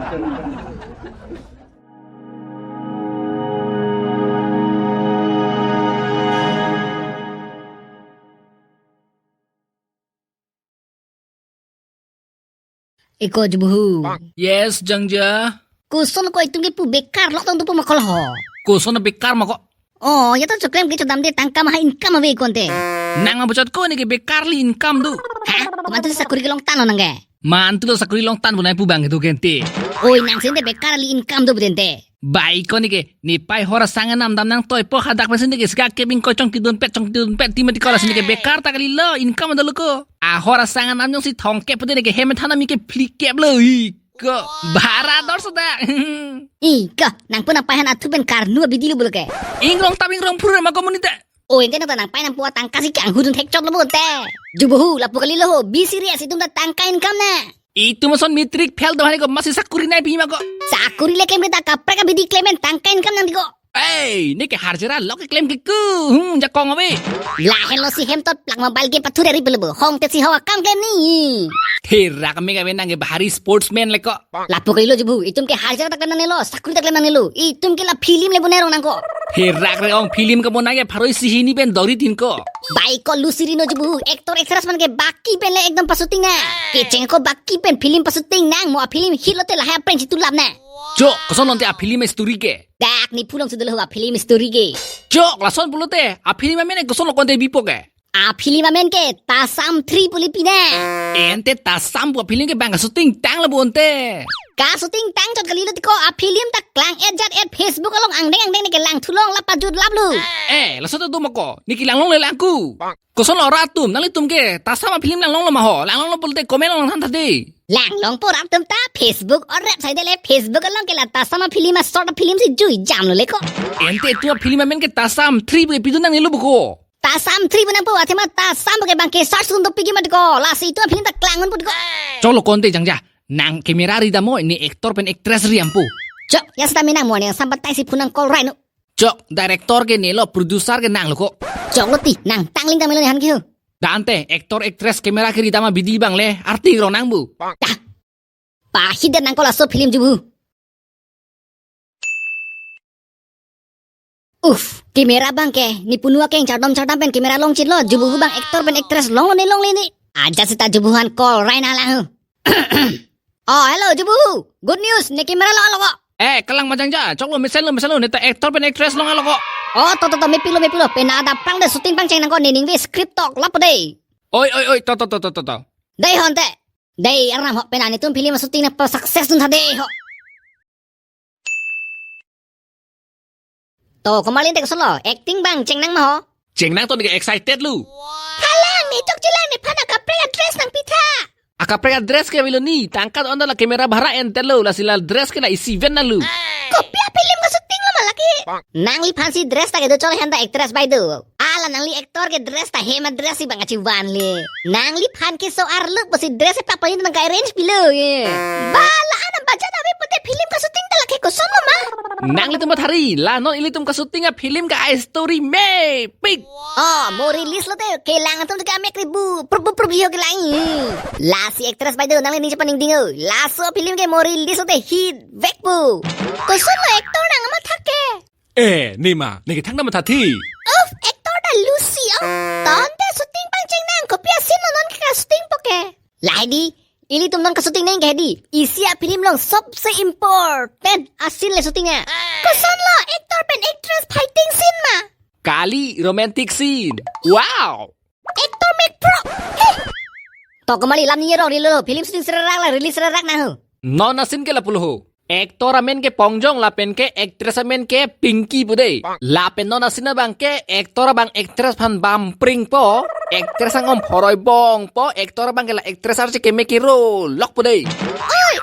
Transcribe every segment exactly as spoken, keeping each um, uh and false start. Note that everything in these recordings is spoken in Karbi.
Eko Jubuhu. Yes, Jangja. Koson ko itum ke pu bekar lok tong tu pu makol ho. Koson bekar ma ko. Oh, ya ta choklem ke chodam de tangka maha income ave konte. Nang ma bocot ko neke bekar li income do. Ha? Komantu sakuri kelong tan lo nang ke. Mantu lo sakuri long tan bonai pu bang itu gente. Oi, nang sente bekar li income do butente. Bai ko neke, ne pai hor asang anam dam nangtoi po hadak pensi neke sika kebing ko chongki dunpet, chongki dunpet, ti mati ko lasi neke bekar ta kalilo, income do lo ko. A hor asang anam jongsi thongkep pute neke hem than ami ke phlikep lo, iko. Bhara dor sada. Iko, nang pun nang pai han athu pen karnu abidi lo bolo ke. Ingrong tam ingrong phur ma komunita. O, ingke nang ta nang pai nang pu atangka si kang hudun thekchot lo bute. Jubuhu, lapu kalilo ho, be serious, itum ta tangka income na. Itum ason matric fail do hani ko masi sakuri nai pima ko. Sakuri le klem kita kaprek abidi klem pen tangka income nang di ko. Ei, neke harjera lok klem ke ku. Hmm, jakong ave. Lahen lo si hem tot plak mobile game pathu dari pele bo. Hong te si hawa kam klem ni. Therak me kave nang ke bahari sportsman le ko. Lapu kalilo Jubuhu, itum ke harjera ta klem nangnelo, sakuri ta klem nangnelo. Itum ke la film le bonai rong nang ko. Therak re ong film ke bonai ke pharoi si hini pen dori tin ko. Bai ko lusiri no Jubuhu, actor actress man ke baki pen le ekdom pasuting na. Kecheng ko baki pen film pasuting nang mo a film hit lote lahai apren si tulap na. Chok, koson lonte a film story ke. Dak ne pulong sudah lo a film story ke. Chok, lason pulote, a film amen koson lo konte bipo ke. A film amen ke Tasam three puli pina. Ente Tasam pu film ke bang ka shooting tang lo bonte. Ka shooting tang chot kalilo tiko a film ta klang et jat et Facebook along angdeng angdeng neke lang thulong lapa jut lap lu. Eh, laso to dum ko. Neke langlong le lang ku. Koson lo ra atum, nanglitum ke Tasam a film langlong lo ma ho. Langlong lo pulote comment along than tha de. Langlong po ra atum ta Facebook or rap sai de le Facebook along ke la Tasam a film a short a film si jui jam lo le ko. Ente tu a film amen ke Tasam three pu pidun nangnelo buko. Tasam three pu nang pu athema Tasam pu ke bang ke search dun dopik ke mat ko. Lasi itum a film ta klang un pu ko. Chok lo konte Jangja. Nang camera ridam mo ne actor pen actress riam pu. Chok, ya seta menang mo ne sampai tai si phun nang call right no. Chok, director ke ne lo, producer ke nang lo ko. Chok lo ti, nang tangling tang melo ne han ke ho. Dante, actor actress camera ke ridam abidi bang le, arti rong nang bu. Dah. Pahit det nang ko laso film Jubuhu. Uf, camera bang ke, ne punua keng chardom chardom pen camera long chit lo, Jubuhu bang actor pen actress long lo ne long le ne. Aja seta Jubuhu han call rai na lang ho. Oh, hello Jubuhu. Good news, ne camera long lo ko. Eh, kalang ma Jangja, chok lo mesen lo mesen lo, ne ta actor pen actress long lo ko. Oh, to to to, mepik lo mepik lo, pena ada pang de shooting pangcheng nang ko, ne ning ve script tok lap de. Oi oi oi, to to to to to to. Dei honte. Dei arnam ho, pena netum film shooting na pa success dun tha de ho. To, komarli te koson lo, acting bang chengnang ma ho? Chengnang to neke excited lo. Halang ne chokche lang nephan akaprek a-dress nangpi tha. Akaprek a-dress ke avelo ni, tangka on ta la camera bhara enter lo, lasi la dress ke la isi ven na lo. Kopi a-film ka shooting lo ma lake? Nangliphan si dress ta kedo chok hen ta actress bai do. Ala nangli actor ke dress ta hem a-dress si bang kachivan le. Nangliphan ke so arlo pusi dress pak payin bang ka-arrange pilo ye. Ba la-an budget ave pute film ka shooting ta lake koson lo ma? Nanglitum bathari, la non ilitum ka shooting a-film ka a-story mepik. Oh, mo release lote kelang atum ke amek ribu prup prup prup yo kelang. Lasi actress bai do nangli ning chepan ning ding o. Laso film ke mo release lote hit vek pu. Koson lo actor nang matha ke? Eh, ne ma, neke thang na matha thi. Of, actor ta Lucy o. Tonte shooting pangcheng nang, kopi a-scene lo non ke ka-shooting po ke? Lahai di, ilitum non ka-shooting nang ke di. Isi a-film along sobse important a-scene le shooting a. Koson lo, actor pen actress fighting scene ma? Kali, romantic scene. Wow! Actor mek pro. Heh. To komarli lam ni rong rilo, film shooting serak la release serak na ho. Non a-scene ke lapulo ho. Actor amen ke Pongjong lapen ke actress amen ke Pinky pu de. Lapen non a-scene abang ke actor abang actress aphan bampring po. Actress angom phoroi bong po. Actor abang ke la actress arje keme kero lok pu de. Oi.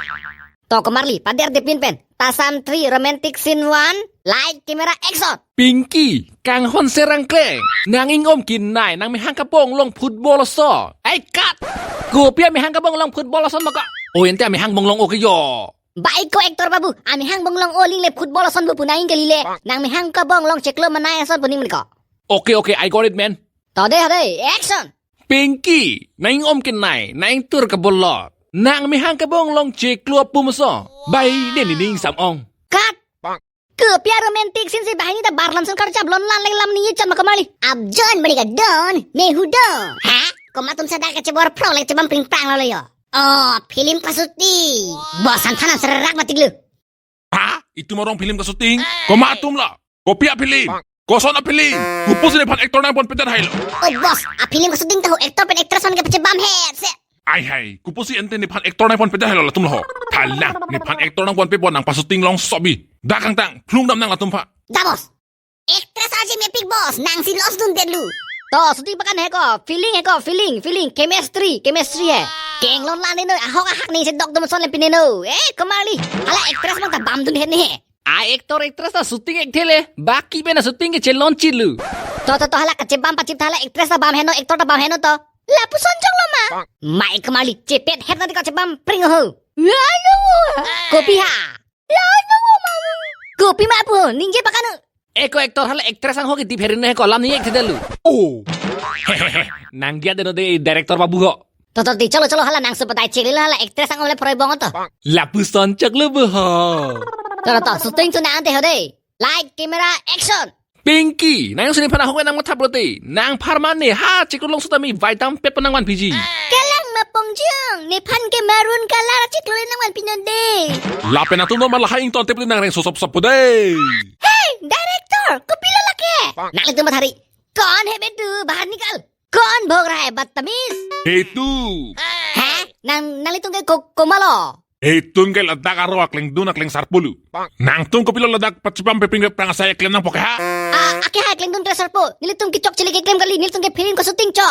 To komarli, pader de pin pen. Tasam three romantic scene one, light, camera, action. Pinky, kanghon serang kre. Nang ingom kinai, nang mehang kabong long football ason. Hey, cut! Kopi a-mehang kabong long football ason maka. O ente a-mehang bong long oke yo. Bai ko actor babu, a-mehang bong long o ling le football ason bu pu nang ingkali le. Nang mehang kabong long cheklo manai ason pu ning men ko. Okay, okay, I got it, man. To de, to de, action. Pinky, nang ingom kinai, nang ingtur kabolot. Nang mehang kebong along chiklo apu moso. Bai, ne nening sam-ong. Cut. Kopi a-romantic scene si banghini ta bar lamson karchap lon lan leng lam ningje chot ma komarli. Ab jon bani ka don, mehu do. Ha? Komat atum sa dak kachebor phrok le chebam pring prang lo lo yo. Oh, film ka-shooting. Bosan thanam serak matik lo. Ha? Itum arong film ka-shooting? Komat atum la? Kopi a-film? Koson a-film? Kopusi nephan actor nangpon pedet hailo? Oh boss, a-film ka-shooting ta ho actor pen actress aphan kepachebam het se. Ai hai, kopusi ante nephan actor nangpon pedet hailo latum lo ho? Thalang, nephan actor nangpon pepon nang pa-shooting long sobi. Da kangtang, phlung dam nang latum aphan. Da boss. Actress arje mepik boss, nangsi loss dun detlu. To, shooting pakan heko, feeling heko, feeling, feeling, chemistry, chemistry he. Keng lon lan ne noi, ahok ahak ne si dok dum son le pine no. Eh, komarli. Hala actress mang ta bam dun het ne he. A-actor actress ta shooting ek thele, baki pen a-shooting ke chelon chitlu. To, to, to, hala kachebam pachip ta hala actress ta bam heno, actor ta bam heno to. Lapuson choklo ma? Mai komarli, chepet het nadi kachebam pring ho. Ya, ya. Kopi ha? Ya, ya, ma. Kopi ma pu, ningje pakanu. Eko actor hala actress ang ho ke dipherin he ko lam ni ek thedelu. Oh. Nang dia deno de director babu ho. To, to, di, cholo, cholo, hala nang supatai chili hala actress ang ole phroi bong to. Lapuson choklo bo ho. To, to, to, shooting tu nang ante ho de. Light, camera, action. Pinky, nang sini phana hokwe nang mathap lote. Nang pharman ne ha chiklo along sutami vaitam pet panang wan P G. Kelang ma pongjung, nephan ke maroon color chiklo nang wan pinon de. Lapen atum no ma lahai ington tep nang reng sosop sop de. Hey, director, kopilo lake? Nanglitum mathari. Kon he bedu, bahar nikal. Kon bhog raha hai badtamiz? Hetu. Ha? Nang, nanglitum ke ko-, komalo? Hetu ke ladak aro aklengdun aklengsarpo lo. Nangtum kopilo ladak pachipam peping peprang asai klem nangpo ke ha? Ah, ake hai klengdun klengsarpo. Nelitum kechok chili keklem kali, nelitum ke film ka-shooting cho.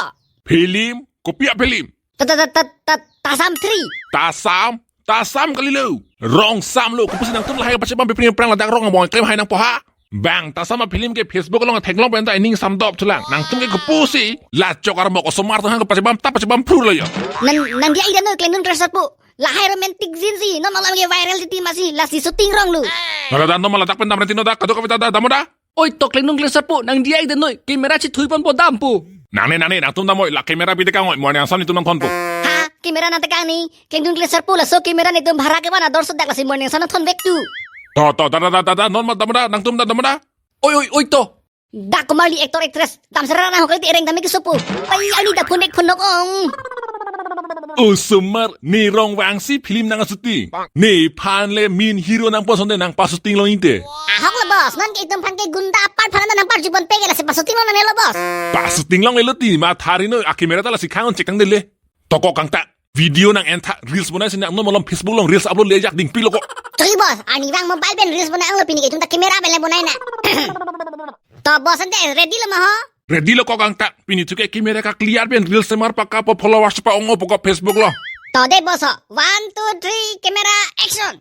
Film? Kopi a-film? Ta, ta, ta, ta, ta, Tasam three. Tasam? Tasam kalilo. Rong sam lo. Kopusi nangtum lahai pachipam peping peprang ladak rong abong klem hai nangpo ha? Bang, Tasam a-film ke Facebook along theklong pen ta ining samdop thulang. Nangtum ke kopusi, la chok armok osomar atum aphan kepachebam ta pachebam phur lo yo. Nang, nang dia ida no klengdun klengsarpo. Lahai romantic scene si, non alam ke viral titi masi, lasi shooting rong lo. Nara dan no ma ladak pen dam renti no da, kado kapi ta da, damo da. Oi to klengdun klengsarpo, nang dia ida noi, camera chithui ponpo dampo. Nang ne, nang ne, nangtum dam oi, la camera pi tekang oi, morning sun itum nangthonpo. Ha, camera nang tekang ni, klengdun klengsarpo laso camera netum bhara kevan ador so dak lasi morning sun nangthon vek tu. To, to, da, da, da, da, da, non ma damo da, nangtum da, damo da. Oi, oi, oi to. Dak komarli actor actress, dam serara nang hokali ti ereng dam ke sopo. Pai ani da phone ek phone nok ong. Osomar, ne rong vangsi film nang shooting. Nephan le main hero nangpo sonte nang pa-shooting long inte. Ahok lo boss, non ke itum aphan ke gunda apart aphan nang parju ponpe ke lasi pa-shooting longle lo boss. Pa-shooting longle lo ti mathari no, a-camera ta lasi khang on chekang dele. To kok kangtang, video nang entha reels bonai si nang non malom Facebook along reels upload le jak dingpi lo kok. Choi boss, arnivang mobile pen reels bonai anglo pini ke itum ta camera pen le bonai na. To boss ante ready lo ma ho? Ready lo kok kangtang, pini thu ke camera ka-clear pen reels semar paka po followers pa-ong-o po ko Facebook lo. To de boss ho, one, two, three, camera, action.